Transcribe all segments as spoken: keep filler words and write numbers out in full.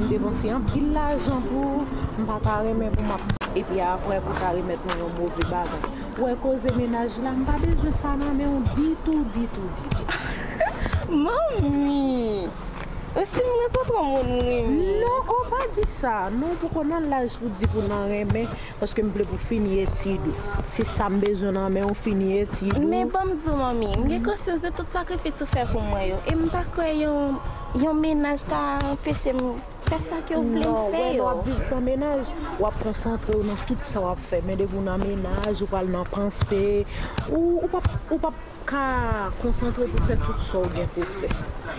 M depanse anpil lajan pou ou, m pa ta renmen pou m ap. Epi apre pou w ta remèt mwen yon move bagay. Ou wè koze mennaj la, m pa bezwen sa nan men w ditou, ditou, ditou. Manmi! E si m rankontre yon moun m renmen? Non, ou pa di sa. Non, poko nan laj pou di pou nan renmen, paske m vle pou fini etid ou. Se sa m bezwen nan men w, fini etid ou. Men ban m di w, manmi, m gen konsyans de tout sakrifis ou fè pou mwen yo. E m pa kwè yon, yon mennaj ka anpeche m fè sa ke w vle m Non, fè wè, lè w yo. ap viv san mennaj, w ap konsantre w nan tout sa w ap fè. Men depi w nan mennaj, ou pral nan panse, ou, ou p ap, ou p ap ka konsantre pou fè tout sa w gen pou fè.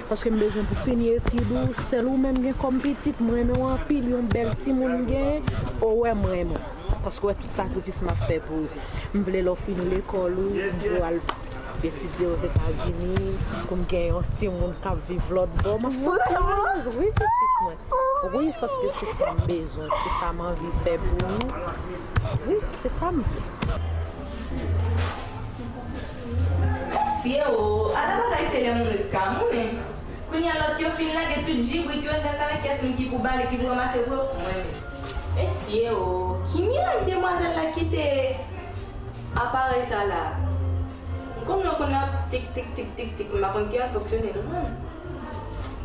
Paske m bezwen pou fini etid ou, sèl ou menm gen kòm pitit, m renmen w anpil, yon bèl timoun m genyen, ou wè m renmen w. Paske w wè tout sakrifis m ap fè pou ou. M vle lè w fini lekòl ou, m vle w al etidye Ozetazini, pou m gen yon timoun k ap viv lòt bò. M ap santi alèz, wi, pitit mwen. Wi, paske se sa m bezwen, se sa m anvi fè pou ou. Wi, se sa m vle. Mesye o, ala bagay se lè moun ret ka moulen. Kounye a lòt yo fin lage tout jibrik yo anndan kay la, kiyès menm ki pou bale, ki pou ranmase pou yo? Mwen menm. Mesye o, ki mirak demwazèl la kite aparèy sa la? M konn wè konn ap tik tik tik tik tik, m pa konn ki al fonksyone non mwen.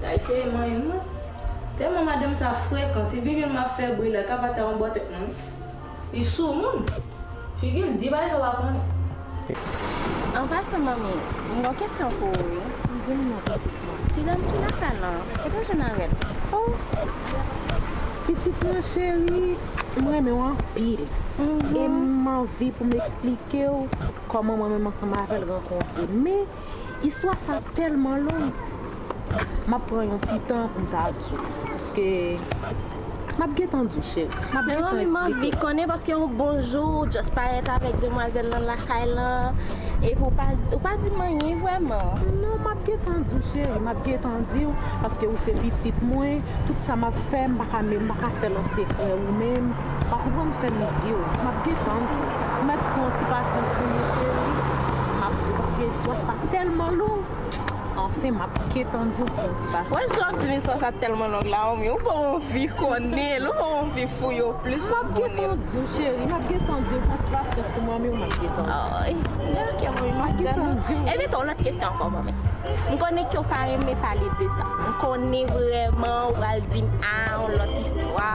Tay se manyen non. Tèlman madanm sa frekan, se vivil m ap fè bri la, ka pa ta yon bò tèt non. Li sou moun. Figi l di bagay sa w pa konnen. An pasan, manmi, m gon kesyon pou ou, wi. Di m non, pitit mwen. Ti dam ki lakay lan, kote w jwenn avè l? Oh, pitit mwen cheri, m renmen w anpil. E m anvi pou m eksplike w kòman mwen menm ansanm avè l rankontre. Men, istwa sa tèlman long. M ap pran yon ti tan pou m ta di w. Paske m ap gentan di w, cheri. M ap Men gentan manmi, m anvi eksplike w. Konnen paske yon bon jou, ou just parèt avèk demwazèl nan lakay lan. Epi ou pa, ou pa di m anyen vrèman. Non, m ap gentan di w, cheri. M ap gentan di w. Paske ou se pitit mwen. Tout sa m ap fè, m pa ka, m pa ka fè l an sekrè ou menm. Ou pa konprann, fè m di w. M ap gentan di w. Mèt pran yon ti pasyans pou mwen, cheri. M ap di w paske istwa sa tèlman long. Anfen, m ap gentan di w pou yon ti pasyans. Wè, jan w ap di m istwa sa tèlman long la, manmi, ou pa anvi konnen l, ou pa anvi fouye w plis. M ap gentan di w, cheri, m ap gentan di w, pran ti pasyans pou mwen, men m ap gentan di w. Ay, ok, manmi, m ap Gentan tann di ou. w. Epi tou, yon lòt kesyon ankò, manmi. M konnen ke w pa renmen pale de sa. M konnen vrèman ou pral di m, a, yon lòt istwa.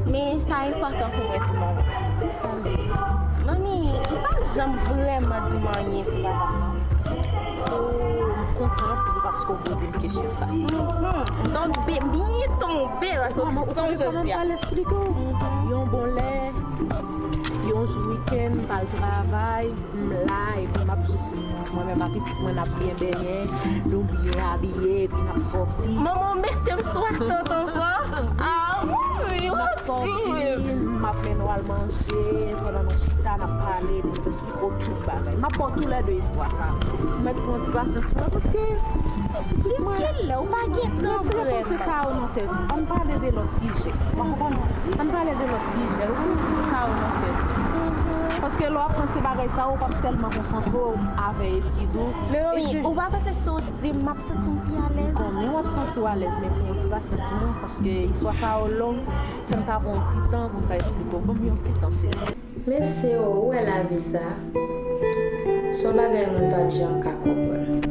Men sa enpòtan pou mwen tou, manmi. Kisa l ye? Manmi, ou pa janm vrèman di m anyen sou papa m nan. Oh, m kontan anpil paske w poze m kesyon sa. Mhm. M tonbe, byen tonbe, paske se san jodi a. Kòman m pral eksplike w? Yon bon lè, yon jou wikenn, m pral travay, m la, epi m ap jis, mwen menm ak pitit mwen, n ap byen benyen, nou byen abiye, epi n ap sòti. Manman, w mete m sou atant ankò. Ah, wi, M ap sòti, m ap mennen w al manje, pandan nou chita, n ap pale, epi m eksplike w tout bagay. M ap ba w toulède istwa sa. Ou mèt pran ti pasyans pou mwen, paske Jiskilè, ou pa gen tan retire vrèman. Panse sa yo nan tèt ou. Ann pale de lòt sijè. Ou konprann? Ann pale de lòt sijè. Retire panse sa yo nan tèt ou. Paske lè w ap panse bagay sa yo, ou p ap tèlman konsantre w avè etid ou. Men E manmi, se ou pa panse si w di m, m ap santi m pi alèz? Konnen w ap santi w alèz, men pran yon ti pasyans pou mwen, paske istwa sa yo long, fè m ta pran yon ti tan pou m ta eksplike w. Ban m yon ti tan, cheri. Mesye o, ou wè lavi sa? Se yon bagay moun p ap janm ka konprann.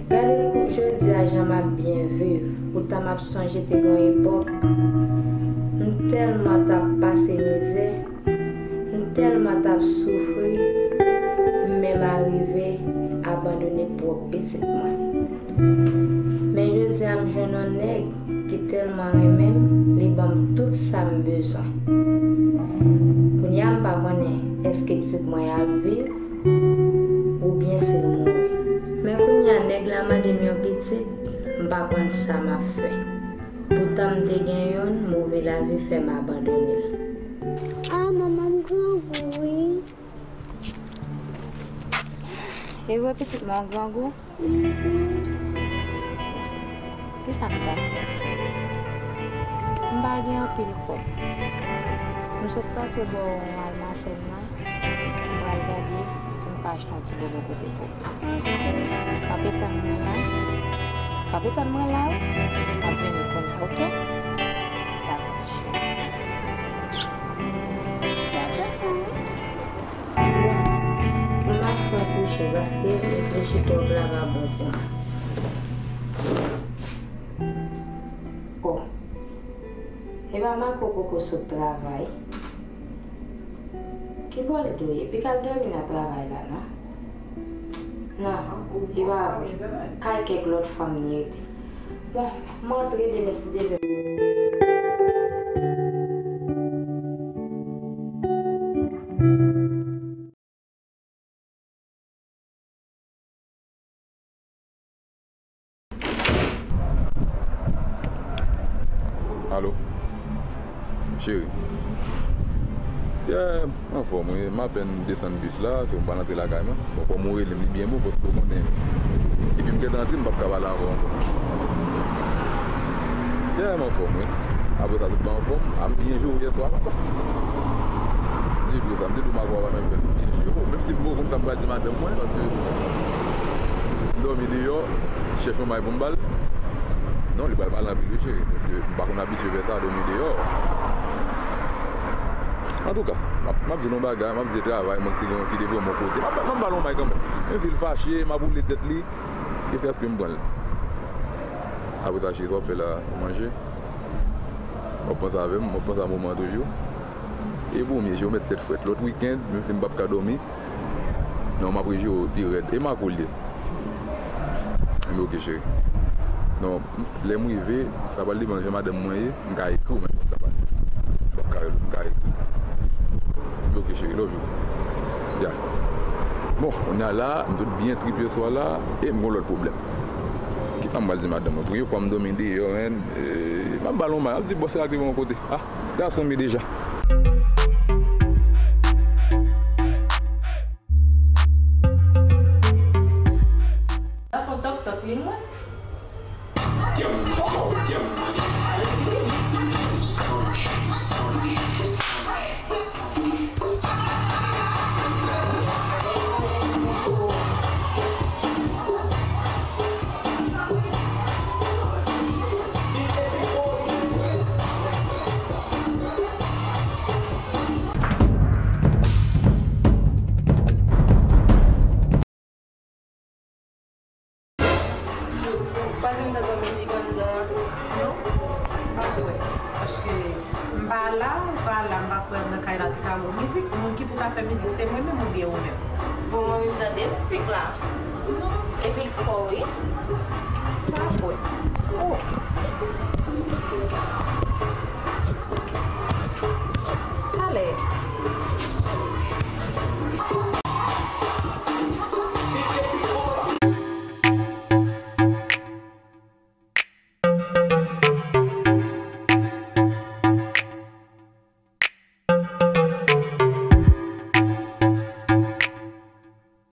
Gade kou jodi a jan m ap byen viv, poutan m ap sonje te gen yon epòk, m tèlman t ap pase mizè, m tèlman t ap soufri, m menm arive abandone pwòp pitit mwen. Men jodi a m jwenn yon nèg ki tèlman renmen m, li ban m tout sa m bezwen. Kounye a m pa konnen èske pitit mwen ap viv oubyen si l mouri. Men kounye a nèg la mande m yon pitit, m pa konn sa m ap fè. Poutan m te gen youn, move lavi fè m abandone l. Ah, manman, m grangou, wi. E vre pitit mwen, w grangou? Kisa m ka fè? M pa gen anpil kòb. M sot pase bò yon almachin nan. M pral gade si m ka achte yon ti bobo pote pou ou. M ap tann mwen la. Kanpe tann mwen la wi. M ap vini kounye a, oke? Dakò, cheri. Fè atansyon wi. Bon, m ap pran kouche paske reflechi twòp la pa bon pou mwen. Oh. Epa Marco poko sot travay. Ki bò l dwe ye? Pi k al dòmi nan travay la, non? Non, li pa vre. Kay kèk lòt fanm li rete. Bon, m antre demen si Dye vle. Alo. Cheri. Yeah, m anfòm wi. M apèn desann bis la, so m pral antre lakay mwen. Bon, kòm ou rele m, li byen bon, paske ou konnen. Epi m gentan antre, m p ap ka pale avè w ankò. Yeah, m anfòm wi. Apre sa, tout pa anfòm. A m byen jwe yè swa, papa. M di w sa, m te di w m a kwa pa nan fè byen jwe. Oh, menm si m poko konn sa m pral di madanm mwen, paske m dòmi deyò, chèche yon may pou m ba l. Non, li pral pale anpil wi, cheri, paske m pa konn abitye fè sa, dòmi deyò. Antouka, m ap, m ap di l yon bagay, m ap di se travay mwen ki te, ki te vrèman kote. M ap, m ap ba l yon may kanmenm. Menm si l fache, m ap woule tèt li, jiskaske m pran l. Apre sa, cheri, sa w ap fè la, ou manje? W ap panse avè m, w ap panse a moman an toujou. E premye, cheri, ou mèt tèt frèt. Lòt wikenn, menm si m p ap ka dòmi, non, m ap rejwe w pi rèd. E Marco l ye? Ebyen, oke, cheri. Non, lè m rive, sa pral depann jan madanm mwen ye, m ka ekri w, men sa pral, m p ap ka rele w, m ka ekri. Ebyen, oke, cheri, love you. Ya. Bon, kounye a la, m sot byen trip yè swa la, e m gon lòt pwoblèm. Kisa m pral di madanm mwen? Premye fwa m dòmi deyò, men, e, m ap ba l yon may, m ap di bòs la te yon kote. Ah, gason m ye deja. Sa fon tòk tòk li mwen. Ou pa janm tande yon mizik anndan an? Non, m pa kwè. Paske m pa la, ou pa la, m pa kwè nan kay la te ka gen mizik. Moun ki pou ta fè mizik, se mwen menm oubyen ou menm? Bon, mwen menm tande mizik la. Non. Epi l fò, wi. M pa kwè. Oh. Talè.